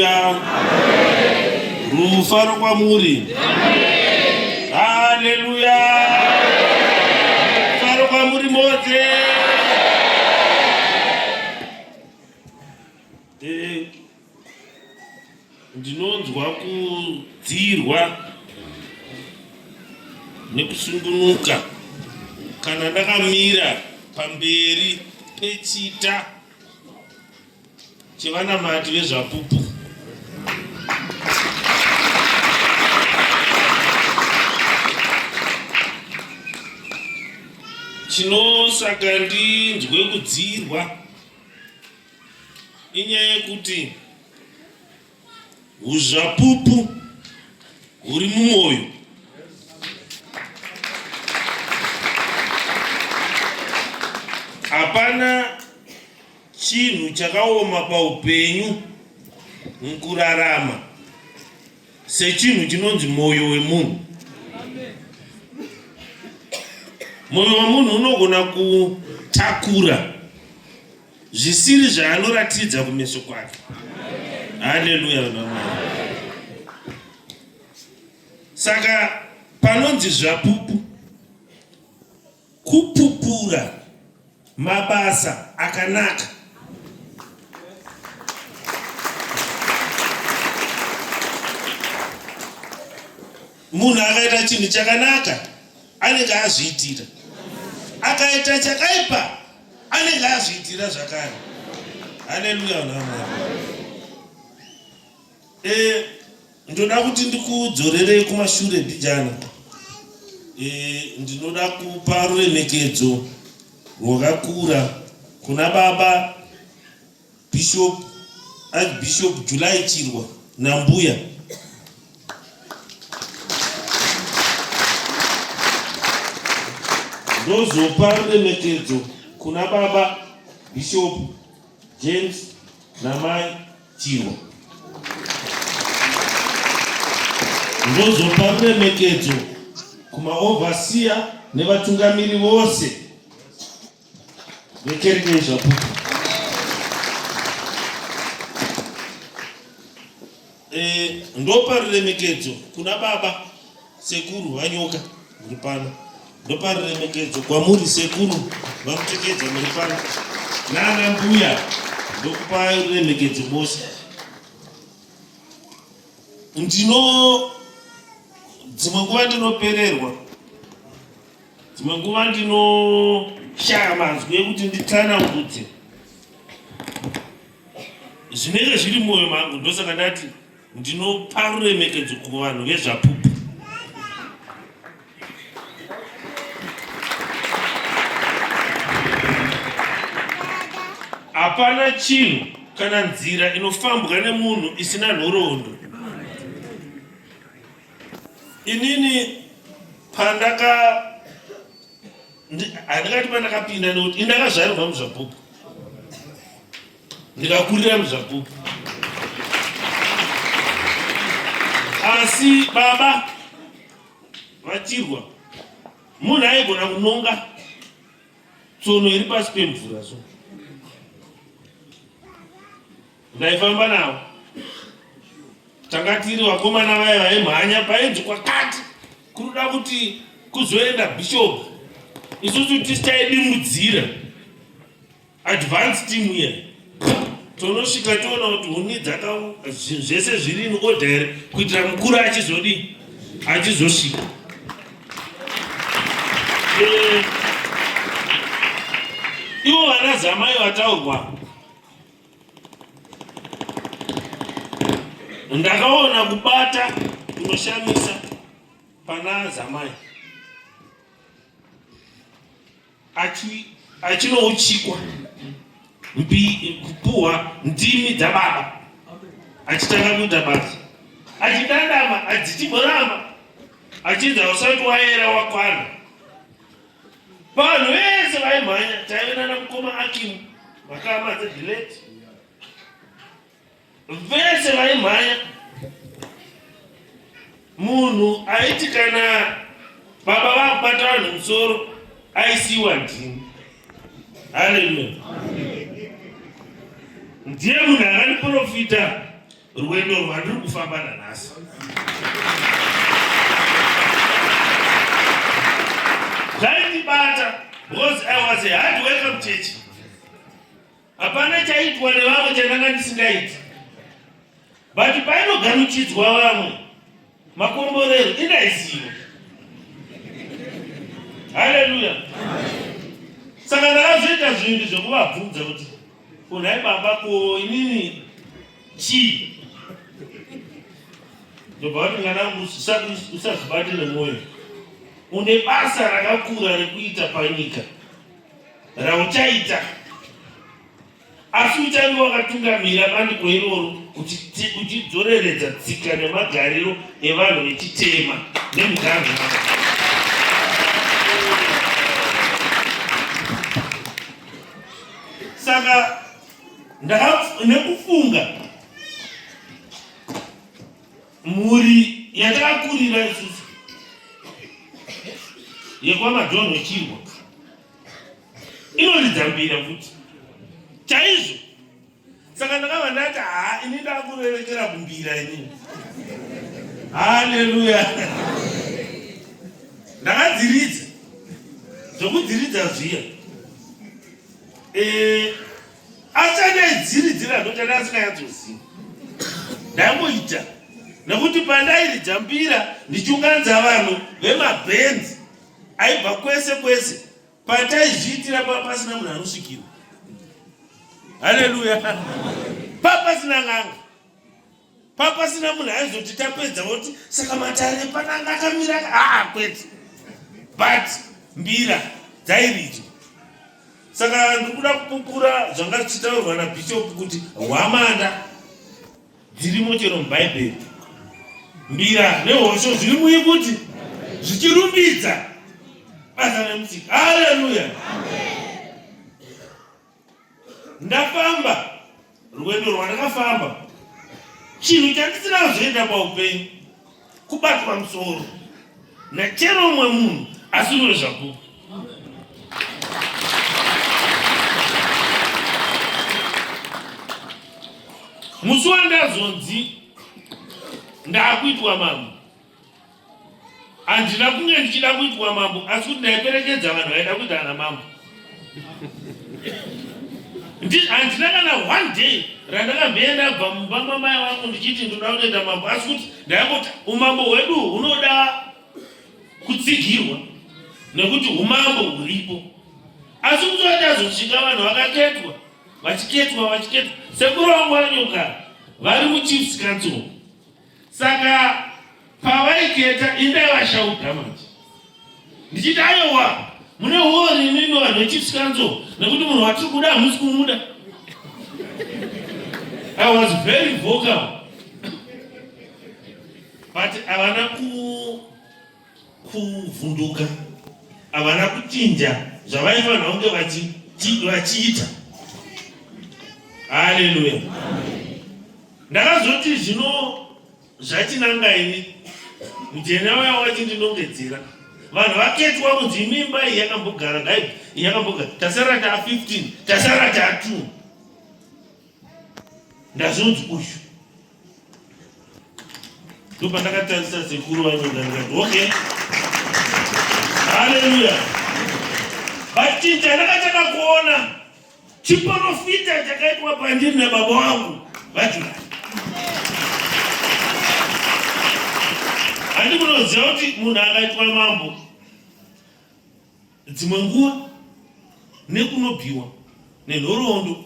Haleluya. Rufaro kwamuri. Haleluya. Rufaro kwamuri mose. Eh, ndinonzwa kudzirwa nekusungunuka kana ndakamira pamberi pechita chevanamati veZvapupu. Chinosaka ndinzwe kudzirwa inyaya yekuti huzvapupu huri mumwoyo. Hapana Chinhu chakaoma paupenyu mukurarama sechinhu chinonzi mwoyo wemunhu. Mwoyo wemunhu unogona kutakura zvisiri zvaanoratidza kumeso kwake. Haleluya vanhu vaMwari. Saka panonzi zvapupu Kupupura mabasa akanaka. Munhu akaita chinhu chakanaka anenge azviitira, akaita chakaipa anenge azviitira zvakare. Haleluya vanhu vaMwari. Eh, ndoda kuti ndikudzorerei kumashure mbijana. Eh, ndinoda kupa ruremekedzo rwakakura kuna baba Bishop Archbishop July Chirwa nambuya. Ndozopa ruremekedzo kuna baba Bishop James namai Chirwa. Ndozopa ruremekedzo kumaovhasiya nevatungamiri vose vekereke yeZvapupu. E, ndopa ruremekedzo kuna baba sekuru vanyoka muri pano. Ndopa ruremekedzo kwamuri sekuru vamutekedza muri pano nana mbuya ndokupa ruremekedzo mose. Ndino dzimwe nguva ndinopererwa, dzimwe nguva ndinoshaya manzwi ekuti nditsanangudze zvinenge zviri mumwoyo mangu, ndosaka ndati Ndinopa ruremekedzo kuvanhu veZvapupu. Hapana chinhu kana nzira inofambwa nemunhu isina nhoroondo. Inini pandaka handingati pandakapinda nekuti indakazvarirwa muZvapupu. Ndikakurira muZvapupu. Asi baba vaChirwa munhu aigona kunonga tsono iri pasi pemvura so ndaifamba navo tanga tiri vakomana vaya vaimhanya painzi kwakati kunoda kuti kuzoenda bishop isusu tisi taidimudzira Advance team iya tonosvika toona kuti huni dzaka zvese zviri in order here kuitira mukuru achizodii achizosvika. Eh, ivo vana zamai vataurwa ndakaona kubata kunoshamisa pana zamai Achinouchikwa kupuhwa ndimi dzababa achitanga kuita basa achidandama adzichimboramba achinzi hausati waera wakwana. Vanhu vese vaimhanya taive nana mukoma Akimu vakama dzedhileti Vese vaimhanya. Munhu aiti kana baba vakubata vanhu musoro aisiwa ndini. Haleluya. Ndiye munhu akandiprofita. Rwendo rwandiri kufamba nanhasi. Zvaindibata because I was a hard worker muchechi. Hapana chaiitwa nevamwe chandanga ndisingaiti. But painogamuchidzwa vamwe makomborero indaiziva. Haleluya. Saka ndakazoita zvinhu zvekuvabvunza kuti Ko nhai baba ko inini chii? Ndobva vati mwanangu usazvibate nemwoyo. Une basa rakakura rekuita panyika rauchaita asi uchange wakatungamira bandiko iroro uchidzoreredza tsika nemagariro evanhu vechitema nemuganhu wavo. Saka nekufunga mhuri yatakakurira isusu yekwamadhonho chirwa inoridza mbira futi chaizvo. Saka ndakabva ndati haa ini ndakurerekera kumbira inini. Haleluya. Ndakadziridza zvekudziridza zviya Eh, asi chandaidziridzira ndochandasinganyatsoziva ndaingoita nekuti pandairidza mbira ndichiunganidza vanhu vemabhenzi aibva kwese kwese pataizviitira pasina munhu anosvikirwa haleluya papasina n'anga Papasina munhu aizoti tapedza voti saka matare pananga akamira aa kwete but mbira dzairidzwa saka ndikuda kupupura zvanga zvichitaurwa nabishop kuti hwamanda dzirimo chero mubhaibheri mbira nehosho zviri muyi kuti zvichirumbidza basa remusiki haleluya Ndafamba rwendo rwandakafamba, chinhu chandisina kuzoenda paupenyu kubatwa musoro nachero umwe munhu asiri wezvapupu. Musi wandazonzi ndakuitwa mambo Handina kunge ndichida kuitwa mambo asi kuti ndaiperekedza vanhu vaida kuita ana mambo. Handina kana one day randakambenge ndabva mumba mamai vangu ndichiti ndoda kutoita mambo asi kuti ndaingoti umambo hwedu hunoda kutsigirwa nekuti umambo huripo. Asi kuti vachazosvika vanhu vakaketwa vachiketwa vachiketwa sekuru vangu vanyoka vari muchiefs council Saka pavaiketa indaivashaudha manje ndichiti ayowa mune huori imimi vanhu vechiefs council nekuti munhu watiri kuda hamusi kumuda. I was very vocal but havana kuvhunduka havana kuchinja zvavaifanira kunge vachiita. Haleluya. Ndakazoti zvino zvachinanga ini mujena uya wachindinongedzera vanhu vaketwa kunzi imimba iyi yakambogara ngai yakambogara tasara ta 15 tasara ta 2 ndazonzi uyu ndopandakatarisa sekuru vanyoga ndikati okay haleluya but chinhu chandakatanga kuona Chiporofita chakaitwa pandiri nababa wangu vaJurai. Handi munoziva kuti munhu akaitwa mambo dzimwe nguva nekunobviwa nenhoroondo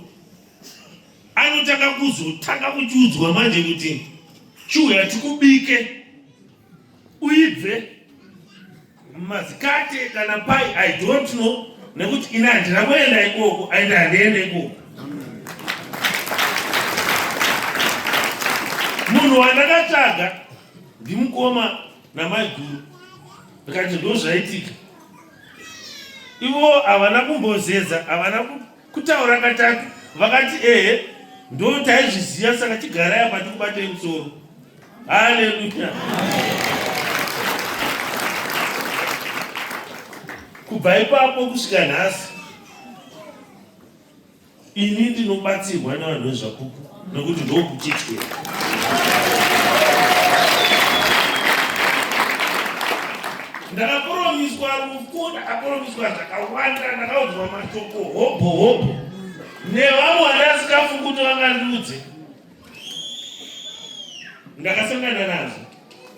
anotanga kuzotanga kuchiudzwa manje kuti chiuya tikubike uibve Mazikate kana pai I don't know nekuti ini handina kuenda ikoko aende handiende ikoko. Munhu wandakatsvaga ndimukoma namaiguru ndikati ndozvaitika. Ivo havana kumbozeza havana kutaura katatu vakati ehe ndo taizviziva saka chigarai apa tikubatei musoro. Haleluya. Kubva ipapo kusvika nhasi ini ndinobatsirwa nevanhu vezvapupu nekuti ndokuchityira. Ndakapromiswa zvakawanda, ndakaudzwa mashoko hobho hobho nevamwe vandasingafungi kuti vangandiudze. Ndakasangana nazvo,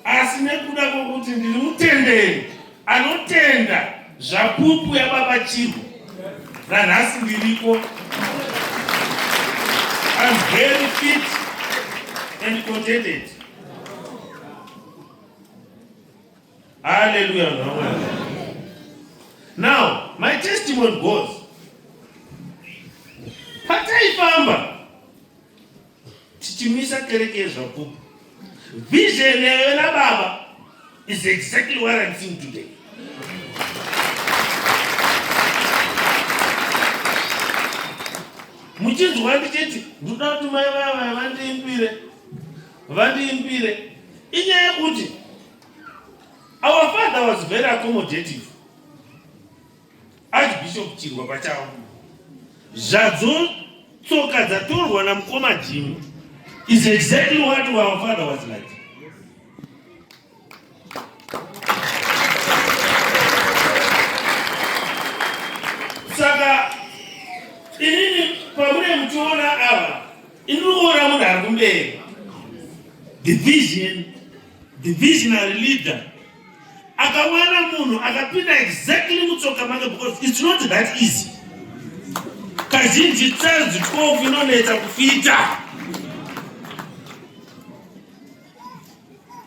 asi nekuda kwokuti ndiri mutenderi anotenda zvapupu yababa Chirwa, nanhasi ndiriko. I'm very fit and contented. Hallelujah. Now, my testimony goes. Pataifamba tichimisa kereke yezvapupu, vision yaive nababa is exactly what I'm seeing today. Muchinzwa ndichiti ndoda kuti mai vaya vaya vandiimbire vandiimbire, inyaya yekuti Our father was very accommodative. Archbishop Chirwa pachavo. Zvadzo tsoka dzatorwa namukoma Jimmy is exactly what our father was like. Saka inini pamune muchiona ava inini kuona munhu ari kumberi. The vision The visionary leader akawana munhu akapinda exactly mutsoka make because it's not that easy. Kazhinji size 12 inonetsa kufita.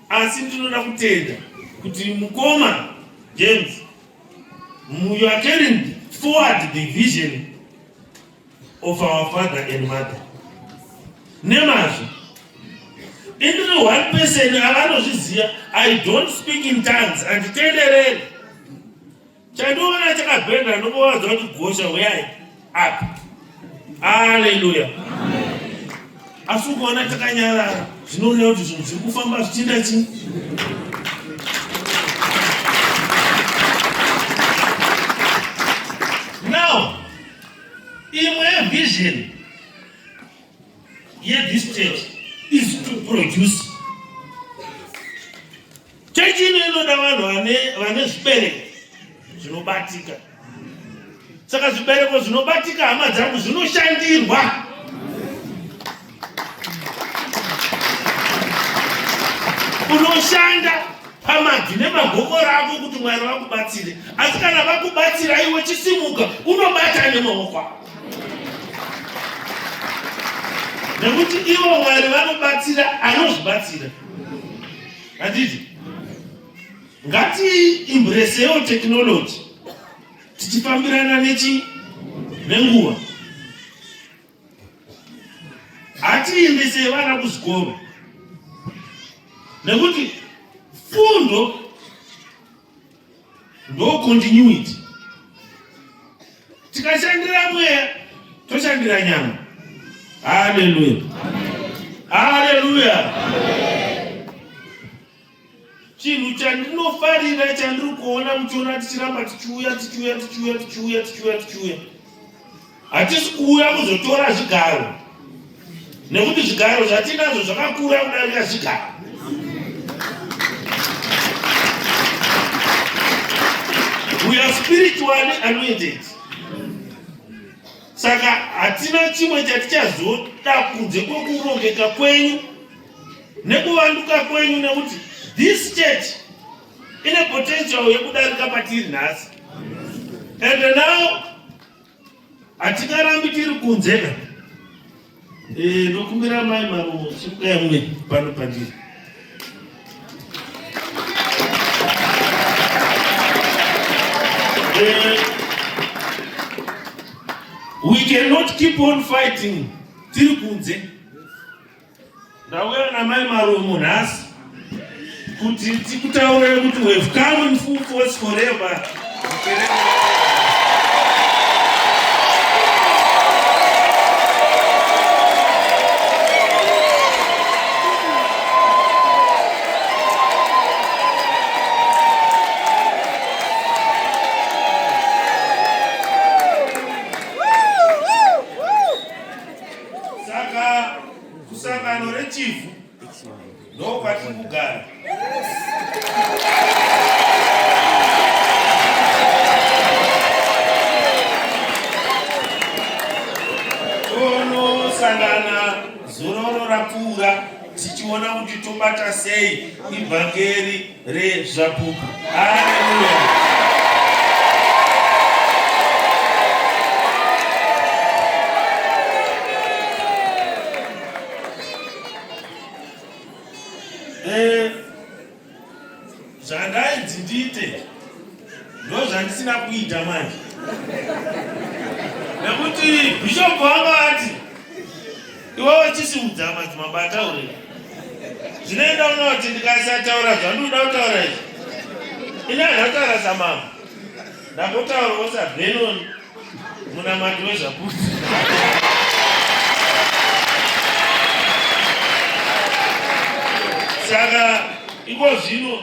Asi ndinoda kutenda kuti mukoma James, you are carrying forward the vision of our father and mother nemazvo indiri one person avanozviziva i don't speak in tongues handitendereri chandiona chakabhenda ndongovaudza kuti gosha huyai apa aleluya asi ukaona takanyarara zvinoreva kuti zvinhu zviri kufamba zvichienda chii now Imwe vision yethis church is to produce. Church ino inoda vanhu vane zvibereko zvinobatika. Saka zvibereko zvinobatika hama dzangu zvinoshandirwa. Unoshanda pamabvi nemagokora ako kuti Mwari vakubatsire. Asi kana vakubatsira iwe chisimuka unobata nemaoko ako. Nekuti ivo Mwari vanobatsira anozvibatsira. Handiti? Ngati embracewo technology tichifambirana nechi nenguva. Hatiendese vana kuzvikoro nekuti fundo ndo continuity. Tikashandira mweya toshandira nyama. Haleluya, haleluya. Chinhu chandinofarira chandiri kuona muchiona tichiramba tichiuya tichiuya tichiuya tichiuya tichiuya tichiuya, hatisi kuuya kuzotora zvigaro nekuti zvigaro zvatinazvo zvakakura kudarika zvigaro. We are spiritually anointed. Saka hatina chimwe chatichazoda kunze kwekurongeka kwenyu nekuvanduka kwenyu nekuti this church ine potential yekudarika patiri nhasi and now hatingarambi tiri kunze ka eh, ndokumbira mai marumo chimukai mune pano pandiri eh, we cannot keep on fighting tiri kunze. Ndauya namai Marumo nhasi kuti tikutaurire kuti we have come in full force forever. Saka kusangano reChivhu ndokwatiri kugara. Takasangana zororo rapfuura tichiona kuti tobata sei ivhangeri rezvapupu. Haleluya! Eh, zvandainzi ndiite ndozvandisina kuita manje nekuti bishop vanga vati iwewe chisimudza madzimambo ataure zvinoenda una kuti ndikasataura zvandinoda kutaura izvi ini handataura samambo ndambotaurawo sabenoni munamati wezvapupu saka iko zvino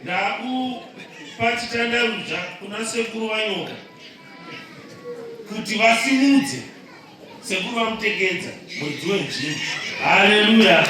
ndakupa chitandarudza kuna sekuru vanyoka kuti vasimudze sekuru vamutekedza muridzi wenzvimbo haleluya.